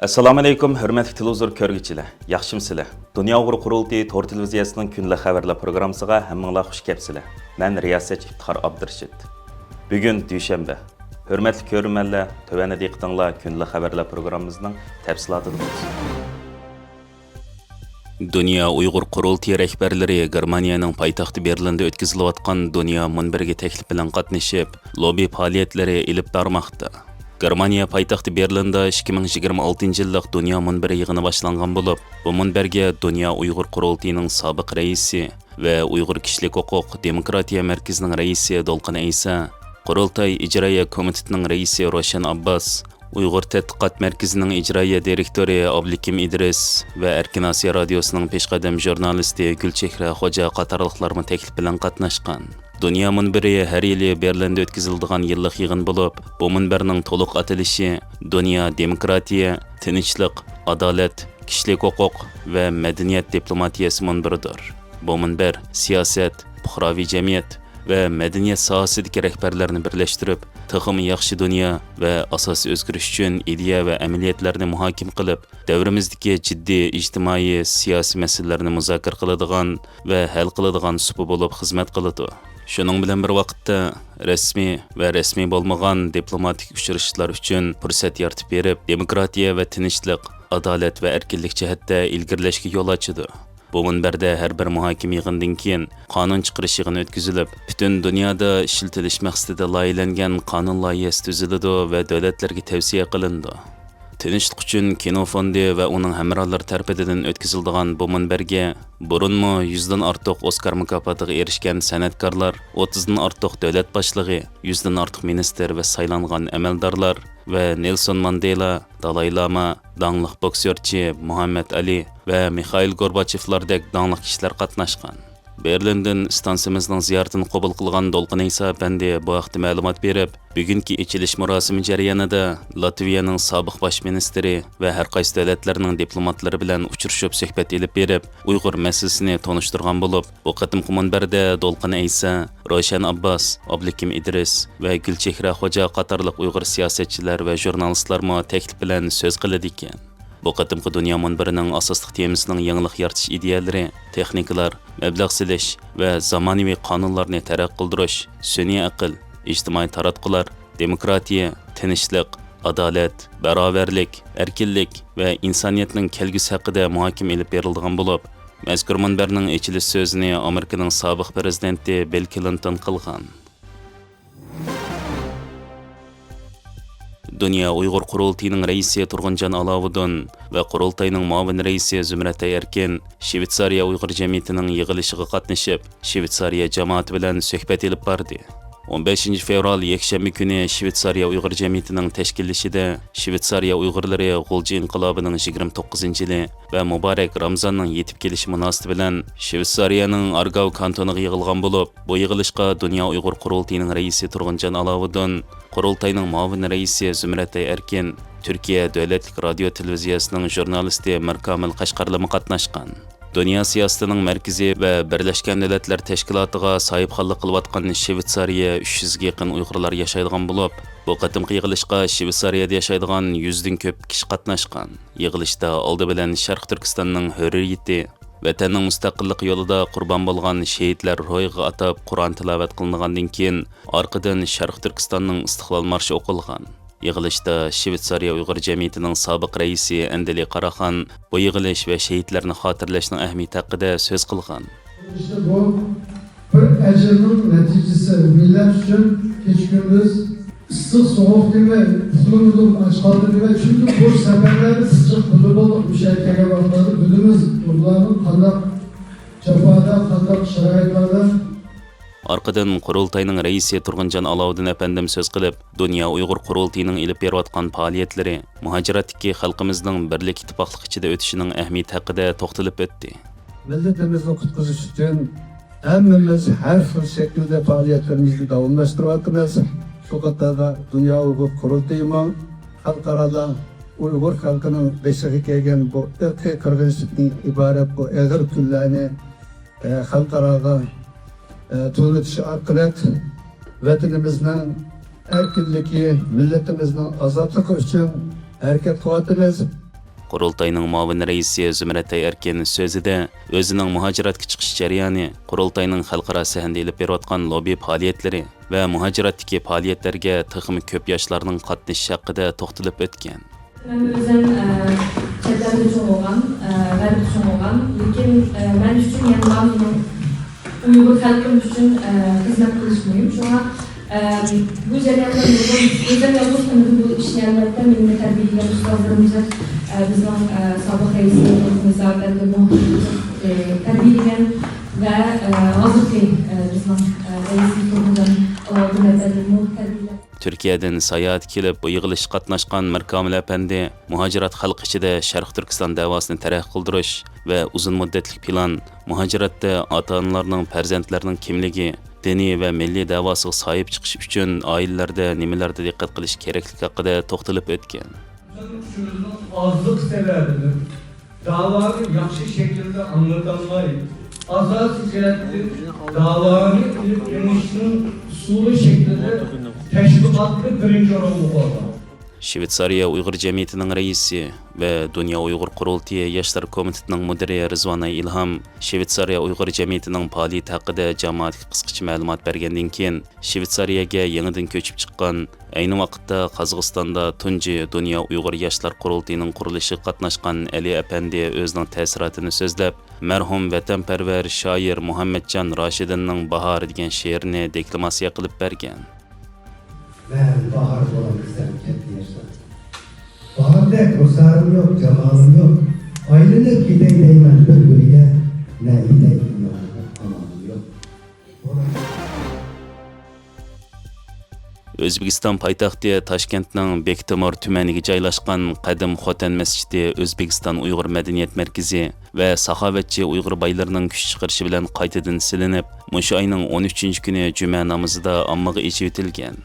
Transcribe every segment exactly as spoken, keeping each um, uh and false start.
ئەسسالامۇئەلەيكۇم، ھۆرمەتلىك تېلېۋىزور كۆرگۈچىلەر، ياخشىمۇسىلەر؟ دۇنيا ئۇيغۇر قۇرۇلتىيى تور تېلېۋىزىيەسىنىڭ كۈندىلىك خەۋەرلەر پروگراممىسىغا ھەممىڭلار خۇش كەپسىلەر. مەن رىياسەتچى ئىپتىخار ئابدۇرېشىت. بۈگۈن دۈشەنبە. ھۆرمەتلىك كۆرۈرمەنلەر، تۆۋەندە دىققىتىڭلار كۈندىلىك خەۋەرلەر پروگراممىمىزنىڭ تەپسىلاتىدا بولسۇن. دۇنيا ئۇيغۇر قۇرۇلتىيى رەھبەرلىرى گېرمانىيەنىڭ پايتەختى بېرلىندا ئۆتكۈزۈلۈۋاتقان دۇنيا مۇنبىرىگە تەكلىپ بىلەن قاتنىشىپ، لوببى پائالىيەتلىرى ئېلىپ بارماقتا. گېرمانىيە پايتەختى بېرلىندا ئىككى مىڭ يىگىرمە ئالتىنچى يىللىق دۇنيا مۇنبىرى يىغىنى باشلانغان بولۇپ، بۇ مۇنبەرگە دۇنيا ئۇيغۇر قۇرۇلتىيىنىڭ سابىق رەئىسى ۋە ئۇيغۇر كىشىلىك ھوقۇق دېموكراتىيە مەركىزىنىڭ رەئىسى دولقۇن ئەيسا، قۇرۇلتاي ئىجرائىيە كومىتېتىنىڭ رەئىسى روشەن ئابباس، ئۇيغۇر تەتقىقات مەركىزىنىڭ ئىجرائىيە دىرېكتورى ئابلىكىم ئىدرىس ۋە ئەركىن ئاسىيا رادىيوسىنىڭ پېشقەدەم ژۇرنالىستى گۈلچېھرە خوجا قاتارلىقلارمۇ تەكلىپ بىلەن قاتناشقان. دۇنيا مۇنبىرى ھەر يىلى بېرلىندا ئۆتكۈزۈلىدىغان يىللىق يىغىن بولۇپ، بۇ مۇنبەرنىڭ تولۇق ئاتىلىشى دۇنيا دېموكراتىيە، تىنچلىق، ئادالەت، كىشىلىك ھوقۇق ۋە مەدەنىيەت دىپلوماتىيەسى مۇنبىرىدۇر. بۇ مۇنبەر سىياسەت، پۇقراۋى جەمئىيەت ۋە مەدەنىيەت ساھەسىدىكى رەھبەرلەرنى بىرلەشتۈرۈپ، تېخىمۇ ياخشى دۇنيا ۋە ئاساسىي ئۆزگىرىش ئۈچۈن ئىدىيە ۋە ئەمەلىيەتلەرنى مۇھاكىمە قىلىپ، دەۋرىمىزدىكى جىددىي ئىجتىمائىي، سىياسىي مەسىلىلەرنى مۇزاكىرە قىلىدىغان ۋە ھەل قىلىدىغان سۇپا بولۇپ خىزمەت قىلىدۇ. شۇنىڭ بىلەن بىر ۋاقىتتا، رەسمىي ۋە رەسمىي بولمىغان دىپلوماتىك ئۇچرىشىشلار ئۈچۈن پۇرسەت يارىتىپ بېرىپ، دېموكراتىيە ۋە تىنچلىق، ئادالەت ۋە ئەركىنلىك جەھەتتە ئىلگىرىلەشكە يول ئاچىدۇ. بۇ مۇنبەردە ھەر بىر مۇھاكىمە يىغىنىدىن كېيىن قانۇن چىقىرىش يىغىنى ئۆتكۈزۈلۈپ، پۈتۈن دۇنيادا ئىشلىتىلىش مەقسىتىدە لايىھەلەنگەن قانۇن لايىھەسى تۈزۈلىدۇ ۋە دۆلەتلەرگە تەۋسىيە قىلىنىدۇ. تىنچلىق ئۈچۈن كىنو فوندى ۋە ئۇنىڭ ھەمراھلىرى تەرىپىدىن ئۆتكۈزۈلىدىغان بۇ مۇنبەرگە بۇرۇنمۇ يۈزدىن ئارتۇق ئوسكار مۇكاپاتىغا ئېرىشكەن سەنئەتكارلار، ئوتتۇزدىن ئارتۇق دۆلەت باشلىقى، يۈزدىن ئارتۇق مىنىستىر ۋە سايلانغان ئەمەلدارلار ۋە نېلسون ماندېلا، دالاي لاما، داڭلىق بوكسورچى مۇھەممەد ئەلى ۋە مىخائىل گورباچېۋلاردەك داڭلىق كىشىلەر قاتناشقان. بېرلىندىن ئىستانسىمىزنىڭ زىيارىتىنى قوبۇل قىلغان دولقۇن ئەيسا ئەپەندى بۇ ھەقتە مەلۇمات بېرىپ، بۈگۈنكى ئېچىلىش مۇراسىمى جەريانىدا لاتۋىيەنىڭ سابىق باش مىنىستىرى ۋە ھەر قايسى دۆلەتلەرنىڭ دىپلوماتلىرى بىلەن ئۇچرىشىپ سۆھبەت ئېلىپ بېرىپ، ئۇيغۇر مەسىلىسىنى تونۇشتۇرغان بولۇپ، بۇ قېتىمقى مۇنبەردە دولقۇن ئەيسا، روشەن ئابباس، ئابلىكىم ئىدرىس ۋە گۈلچېھرە خوجا قاتارلىق ئۇيغۇر سىياسەتچىلەر ۋە ژۇرنالىستلارمۇ تەكلىپ بىلەن سۆز قىلىدىكەن. بۇ قېتىمقى دۇنيا مۇنبىرىنىڭ ئاساسلىق تېمىسىنىڭ يېڭىلىق يارىتىش ئىدىيەلىرى، تېخنىكىلار، مەبلەغ سېلىش ۋە زامانىۋى قانۇنلارنى تەرەققىي قىلدۇرۇش، سۈنئىي ئەقىل، ئىجتىمائىي تاراتقۇلار، دېموكراتىيە، تىنچلىق، ئادالەت، باراۋەرلىك، ئەركىنلىك ۋە ئىنسانىيەتنىڭ كەلگۈسى ھەققىدە مۇھاكىمە ئېلىپ بېرىلىدىغان بولۇپ، مەزكۇر مۇنبەرنىڭ ئېچىلىش سۆزىنى ئامېرىكىنىڭ سابىق پىرېزىدېنتى بىل كلىنتون قىلغان. دۇنيا ئۇيغۇر قۇرۇلتىيىنىڭ رەئىسى تۇرغۇنجان ئالاۋۇدۇن ۋە قۇرۇلتاينىڭ مۇئاۋىن رەئىسى زۇمرەت ئەركىن شىۋېتسارىيە ئۇيغۇر جەمئىيىتىنىڭ يىغىلىشىغا قاتنىشىپ، شىۋېتسارىيە جامائىتى بىلەن سۆھبەت ئېلىپ باردى. ئون بەشىنچى فېۋرال يەكشەنبە كۈنى شىۋېتسارىيە ئۇيغۇر جەمئىيىتىنىڭ تەشكىللىشىدە شىۋېتسارىيە ئۇيغۇرلىرى غۇلجا ئىنقىلابىنىڭ يىگىرمە توققۇزىنچى يىلى ۋە مۇبارەك رامزاننىڭ يېتىپ كېلىشى مۇناسىۋىتى بىلەن شىۋېتسارىيەنىڭ ئارگاۋ كانتونىغا يىغىلغان بولۇپ، بۇ يىغىلىشقا دۇنيا ئۇيغۇر قۇرۇلتىيىنىڭ رەئىسى تۇرغۇنجان ئالاۋۇدۇن، قۇرۇلتاينىڭ مۇئاۋىن رەئىسى زۇمرەت ئەركىن، تۈركىيە دۆلەتلىك رادىيو تېلېۋىزىيەسىنىڭ ژۇرنالىستى مىركامىل قەشقەرلىمۇ قاتناشقان. دۇنيا سىياسىتىنىڭ مەركىزى ۋە بىرلەشكەن دۆلەتلەر تەشكىلاتىغا ساھىبخانلىق قىلىۋاتقان شىۋېتسارىيە ئۈچ يۈزگە يېقىن ئۇيغۇرلار ياشايدىغان بولۇپ، بۇ قېتىمقى يىغىلىشقا شىۋېتسارىيەدە ياشايدىغان يۈزدىن كۆپ كىشى قاتناشقان. يىغىلىشتا ئالدى بىلەن شەرقىي تۈركىستاننىڭ ھۆررىيىتى، ۋەتەننىڭ مۇستەقىللىقى يولىدا قۇربان بولغان شېھىتلەر روھىغا ئاتاپ قۇرئان تىلاۋەت قىلىنغاندىن كېيىن، ئارقىدىن شەرقىي تۈركىستاننىڭ ئىستىقلال مارشى ئوقۇلغان. يىغىلىشتا شىۋېتسارىيە ئۇيغۇر جەمئىيىتىنىڭ سابىق رەئىسى ئەندىلى قاراخان بۇ يىغىلىش ۋە شېھىتلەرنى خاتىرىلەشنىڭ ئەھمىيىتى ھەققىدە سۆز قىلغان. ئىشتە بۇ بىر ئەجىرنىڭ نەتىجىسى. مىللەت ئۈچۈن كېچە-كۈندۈز ئىسسىق-سوغۇق دېمەي، ئۇخلىمىدىم، ئاچ قالدىم دېمەي، چۈنكى بۇ سەپەرلەردە بىز جىق بىللە بولدۇق، مۇشۇ يەرگە كەلگەن ۋاقىتلاردا بىلىمىز، ئۇلارنىڭ قانداق جاپادا، قانداق شارائىتلاردا. ئارقىدىن قۇرۇلتاينىڭ رەئىسى تۇرغۇنجان ئالاۋۇدىن ئەپەندىم سۆز قىلىپ، دۇنيا ئۇيغۇر قۇرۇلتىيىنىڭ ئېلىپ بېرىۋاتقان پائالىيەتلىرى مۇھاجىرەتتىكى خەلقىمىزنىڭ بىرلىك، ئىتتىپاقلىق ئىچىدە ئۆتۈشىنىڭ ئەھمىيىتى ھەققىدە توختىلىپ ئۆتتى. مىللىتىمىزنى قۇتقۇزۇش ئۈچۈن ھەممىمىز ھەر خىل شەكىلدە پائالىيەتلىرىمىزنى داۋاملاشتۇرۇۋاتىمىز. شۇ قاتاردا دۇنيا ئۇيغۇر قۇرۇلتىيىمۇ خەلقئارادا ئۇيغۇر خەلقىنىڭ بېشىغا كەلگەن بۇ ئىرقىي قىرغىنچىلىقتىن ئىبارەت بۇ ئېغىر كۈنلەرنى، ئە، خەلقئاراغا، ئە، تونۇتۇش ئارقىلىق ۋەتىنىمىزنىڭ ئەركىنلىكى، مىللىتىمىزنىڭ ئازادلىقى ئۈچۈن ھەرىكەت قىلىۋاتىمىز. قۇرۇلتاينىڭ مۇئاۋىن رەئىسى زۇمرەت ئەركىن سۆزىدە ئۆزىنىڭ مۇھاجىرەتكە چىقىش جەريانى، قۇرۇلتاينىڭ خەلقئارا سەھنىدە ئېلىپ بېرىۋاتقان لوببى پائالىيەتلىرى ۋە مۇھاجىرەتتىكى پائالىيەتلەرگە تېخىمۇ كۆپ ياشلارنىڭ قاتنىشىشى ھەققىدە توختىلىپ ئۆتكەن. مەن ئۆزۈم، ئە، چەت ئەلدە چوڭ بولغان، ئە، غەربتە چوڭ بولغان، لېكىن، ئە، مەن ئۈچۈن يەنىلا مېنىڭ ئۇيغۇر خەلقىم ئۈچۈن، ئە، خىزمەت قىلىش مۇھىم. شۇڭا، ئە، بۇ جەرياندا نۇرغۇن، ئۆزۈم يالغۇز قىلمىدىم بۇ ئىشنى، ئەلۋەتتە، مېنى تەربىيەلىگەن ئۇستازلىرىمىز، ئە، بىزنىڭ، ئە، سابىق رەئىسىمىز نىزار ئەپەندىمۇ، ئە، تەربىيەلىگەن ۋە، ئە، ھازىرقى، ئە، بىزنىڭ، ئە، رەئىسىمىز تۇرغۇن ئالاۋۇدۇن ئەپەندىمۇ تەربىيەلەپ. تۈركىيەدىن ساياھەتكە كېلىپ، بۇ يىغىلىشقا قاتناشقان مىركامىل ئەپەندى مۇھاجىرات خەلق ئىچىدە شەرقىي تۈركىستان دەۋاسىنى تەرەققىي قىلدۇرۇش ۋە ئۇزۇن مۇددەتلىك پىلان، مۇھاجىرەتتە ئاتا-ئانىلارنىڭ پەرزەنتلەرنىڭ كىملىكى، دىنىي ۋە مىللىي دەۋاسىغا ساھىب چىقىش ئۈچۈن ئائىلىلەردە نېمىلەردە دىققەت قىلىش كېرەكلىكى ھەققىدە توختىلىپ ئۆتكەن. ئىنسان كۈچىمىزنىڭ ئازلىقى سەۋەبىدىن داۋانى ياخشى شەكىلدە ئاڭلىتالماي، ئاساسىي جەھەتتىن داۋانى ئېلىپ مېڭىشنىڭ ئۇسۇلى شەكلىدە تەشۋىقاتنى بىرىنچى ئورۇنغا قويغان. شىۋېتسارىيە ئۇيغۇر جەمئىيىتىنىڭ رەئىسى ۋە دۇنيا ئۇيغۇر قۇرۇلتىيى ياشلار كومىتېتىنىڭ مۇدىرى رىزۋانە ئىلھام شىۋېتسارىيە ئۇيغۇر جەمئىيىتىنىڭ پائالىيىتى ھەققىدە جامائەتكە قىسقىچە مەلۇمات بەرگەندىن كېيىن، شىۋېتسارىيەگە يېڭىدىن كۆچۈپ چىققان، ئەينى ۋاقىتتا قازاقىستاندا تۇنجى دۇنيا ئۇيغۇر ياشلار قۇرۇلتىيىنىڭ قۇرۇلۇشىغا قاتناشقان ئەلى ئەپەندى ئۆزىنىڭ تەسىراتىنى سۆزلەپ، مەرھۇم ۋەتەنپەرۋەر شائىر مۇھەممەتجان راشىدىننىڭ باھارى دېگەن شېئىرىنى دېكلاماتسىيە قىلىپ بەرگەن. مەن باھار بولاي دېسەم كەتتى ياشلار. باھاردەك رۇخسارىم يوق، جامالىم يوق. ئايلىنىپ كېتەي دەيمەن بىر گۈلگە، نە يېتەي ئۇنىڭغا ئامالىم يوق. ئۆزبېكىستان پايتەختى تاشكەنتنىڭ بېكتېمۇر تۈمەنىگە جايلاشقان قەدىم خوتەن مەسچىتى ئۆزبېكىستان ئۇيغۇر مەدەنىيەت مەركىزى ۋە ساخاۋەتچى ئۇيغۇر بايلىرىنىڭ كۈچ چىقىرىشى بىلەن قايتىدىن سېلىنىپ، مۇشۇ ئاينىڭ ئون ئۈچىنچى كۈنى جۈمە نامىزىدا ئاممىغا ئېچىۋېتىلگەن.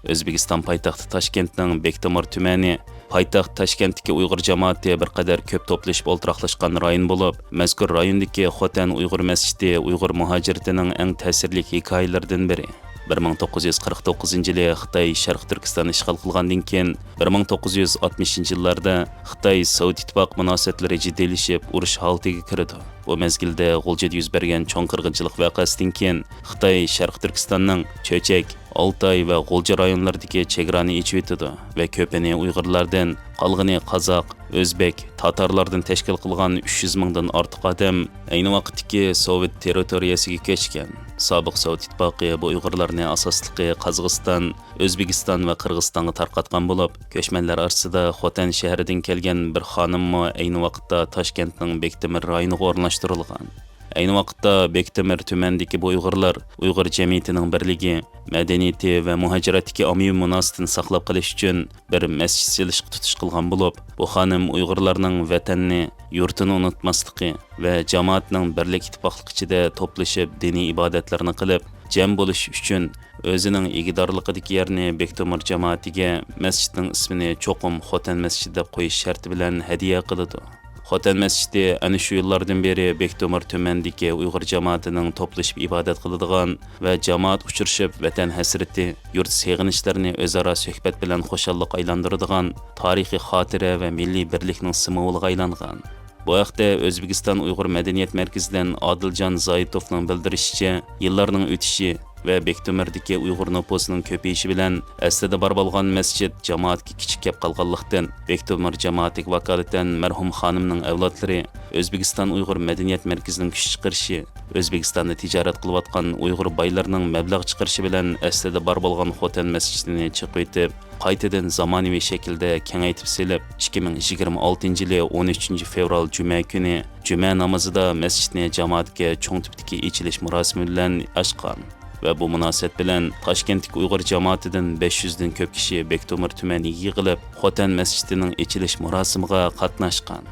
ئۆزبېكىستان پايتەختى تاشكەنتنىڭ بېكتېمۇر تۈمەنى پايتەخت تاشكەنتتىكى ئۇيغۇر جامائىتى بىر قەدەر كۆپ توپلىشىپ ئولتۇراقلاشقان رايون بولۇپ، مەزكۇر رايوندىكى خوتەن ئۇيغۇر مەسچىتى ئۇيغۇر مۇھاجىرىتىنىڭ ئەڭ تەسىرلىك ھېكايىلىرىدىن بىرى. بىر مىڭ توققۇز يۈز قىرىق توققۇزىنچى يىلى خىتاي شەرقىي تۈركىستاننى ئىشغال قىلغاندىن كېيىن، بىر مىڭ توققۇز يۈز ئاتمىشىنچى يىللاردا خىتاي سوۋېت ئىتتىپاقى مۇناسىۋەتلىرى جىددىيلىشىپ، ئۇرۇش ھالىتىگە كىرىدۇ. بۇ مەزگىلدە غۇلجىدا يۈز بەرگەن چوڭ قىرغىنچىلىق ۋەقەسىدىن كېيىن، خىتاي شەرقىي تۈركىستاننىڭ چۆچەك، ئالتاي ۋە غۇلجا رايونلىرىدىكى چېگرانى ئېچىۋېتىدۇ ۋە كۆپىنى ئۇيغۇرلاردىن، قالغىنى قازاق، ئۆزبېك، تاتارلاردىن تەشكىل قىلغان ئۈچ يۈز مىڭدىن ئارتۇق ئادەم ئەينى ۋاقىتتىكى سوۋېت تېررىتورىيەسىگە كۆچكەن. سابىق سوۋېت ئىتتىپاقى بۇ ئۇيغۇرلارنى ئاساسلىقى قازاقىستان، ئۆزبېكىستان ۋە قىرغىزىستانغا تارقاتقان بولۇپ، كۆچمەنلەر ئارىسىدا خوتەن شەھىرىدىن كەلگەن بىر خانىممۇ ئەينى ۋاقىتتا تاشكەنتنىڭ بېكتېمىر رايونىغا ئورۇنلاشتۇرۇلغان. ئەينى ۋاقىتتا بېكتېمىر تۈمەندىكى بۇ ئۇيغۇرلار ئۇيغۇر جەمئىيىتىنىڭ بىرلىكى، مەدەنىيىتى ۋە مۇھاجىرەتتىكى ئاممىۋى مۇناسىۋىتىنى ساقلاپ قېلىش ئۈچۈن بىر مەسچىت سېلىشقا تۇتۇش قىلغان بولۇپ، بۇ خانىم ئۇيغۇرلارنىڭ ۋەتەننى، يۇرتىنى ئۇنتۇماسلىقى ۋە جامائەتنىڭ بىرلىك، ئىتتىپاقلىق ئىچىدە توپلىشىپ دىنىي ئىبادەتلىرىنى قىلىپ، جەم بولۇش ئۈچۈن ئۆزىنىڭ ئىگىدارلىقىدىكى يەرنى بېكتېمۇر جامائىتىگە مەسچىتنىڭ ئىسمىنى چوقۇم خوتەن مەسچىتى دەپ قويۇش شەرتى بىلەن ھەدىيە قىلىدۇ. خوتەن مەسچىتى ئەنە شۇ يىللاردىن بېرى بېكتېمۇر تۈمەندىكى ئۇيغۇر جامائىتىنىڭ توپلىشىپ ئىبادەت قىلىدىغان ۋە جامائەت ئۇچرىشىپ ۋەتەن ھەسرىتى، يۇرت سېغىنىشلىرىنى ئۆزئارا سۆھبەت بىلەن خۇشاللىققا ئايلاندۇرىدىغان تارىخىي خاتىرە ۋە مىللىي بىرلىكنىڭ سىمۋولىغا ئايلانغان. بۇ ھەقتە ئۆزبېكىستان ئۇيغۇر مەدەنىيەت مەركىزىدىن ئادىلجان زايىتوفنىڭ بىلدۈرۈشىچە، يىللارنىڭ ئۆتۈشى ۋە بېكتېمىردىكى ئۇيغۇر نوپۇسىنىڭ كۆپىيىشى بىلەن ئەسلىدە بار بولغان مەسچىت جامائەتكە كىچىك كەپ قالغانلىقتىن، بېكتېمىر جامائىتىگە ۋاكالىتەن مەرھۇم خانىمنىڭ ئەۋلادلىرى ئۆزبېكىستان ئۇيغۇر مەدەنىيەت مەركىزىنىڭ كۈچ چىقىرىشى، ئۆزبېكىستاندا تىجارەت قىلىۋاتقان ئۇيغۇر بايلىرىنىڭ مەبلەغ چىقىرىشى بىلەن ئەسلىدە بار بولغان خوتەن مەسچىتىنى چېقىۋېتىپ، قايتىدىن زامانىۋى شەكىلدە كېڭەيتىپ سېلىپ، ئىككى مىڭ يىگىرمە ئالتىنچى يىلى ئون ئۈچىنچى فېۋرال جۈمە كۈنى جۈمە نامىزىدا مەسچىتنى جامائەتكە چوڭ تىپتىكى ئېچىلىش مۇراسىمى بىلەن ئاچقان. ۋە بۇ مۇناسىۋەت بىلەن تاشكەنتتىكى ئۇيغۇر جامائىتىدىن بەش يۈزدىن كۆپ كىشى بېكتېمىر تۈمەنىگە يىغىلىپ، خوتەن مەسچىتىنىڭ ئېچىلىش مۇراسىمىغا قاتناشقان.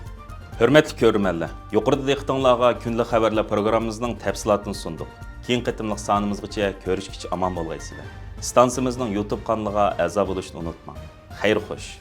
ھۆرمەتلىك كۆرۈرمەنلەر، يۇقىرىدا دىققىتىڭلارغا كۈندىلىك خەۋەرلەر پروگراممىمىزنىڭ تەپسىلاتىنى سۇندۇق. كېيىنكى قېتىملىق سانىمىزغىچە كۆرۈشكىچە ئامان بولغايسىلەر. ئىستانسىمىزنىڭ يۇتۇب قانىلىغا ئەزا بولۇشنى ئۇنتۇماڭ. خەير خوش.